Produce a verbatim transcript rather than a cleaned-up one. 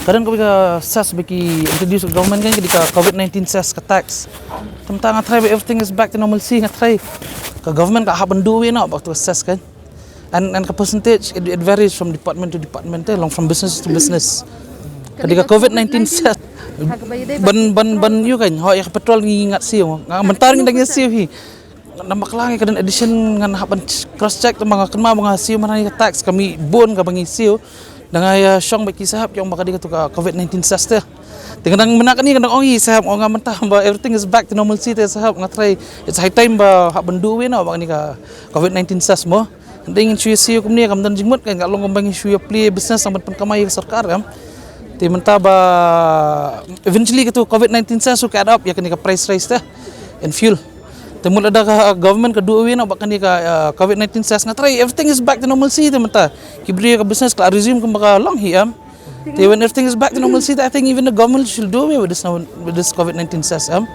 Ka don kawei ka cess ba ki introduce ka government kan, ka dei ka COVID nineteen cess, ka tax. Te mynta nga tharai ba everything is back to normalcy, nga tharai ka government ka hap ban do away noh ba katu ka cess kan. And, and ka percentage, it, it varies from department to department, eh, long from business to business. Ka dei ka COVID nineteen cess. Ban, ban, ban ïoh kan, hooid, ïa ka petrol ngi ngat siew. Nga mynta ngi dang ïa siew hi. Namar ka la ngi ka don addition, ngan hap ban cross check, te ma nga kynmaw ba nga siew mynta ngi ka tax, ka mih bun kaba ngi siew. Dang ïa shong bad ki sahep ki ong ba ka dei katu ka COVID nineteen cess te. Te nga dang mynta kane nga dang ong ïa i sahep, ong nga mynta ba everything is back to normalcy te sahep, nga tharai it's high time ba hap ban do away noh ba kane ka COVID nineteen cess mo. Hynrei ngin shu ïa siew kumne kam don jingmut kan, ka long kumba ngin shu ïa plie business tang ban pynkamai ïa ka sorkar kan. Te mynta ba eventually katu COVID nineteen cess ruh ka add up ïa kane ka price rise te in fuel. Te mut lada ka government ka do away noh ba kane ka, uh, COVID nineteen cess, nga tharai everything is back to normalcy te mynta. Ki briew ka business ka la resume kumba ka long hi em. Te when everything is back to normalcy, I think even the government should do away with this now, with this COVID nineteen cess em.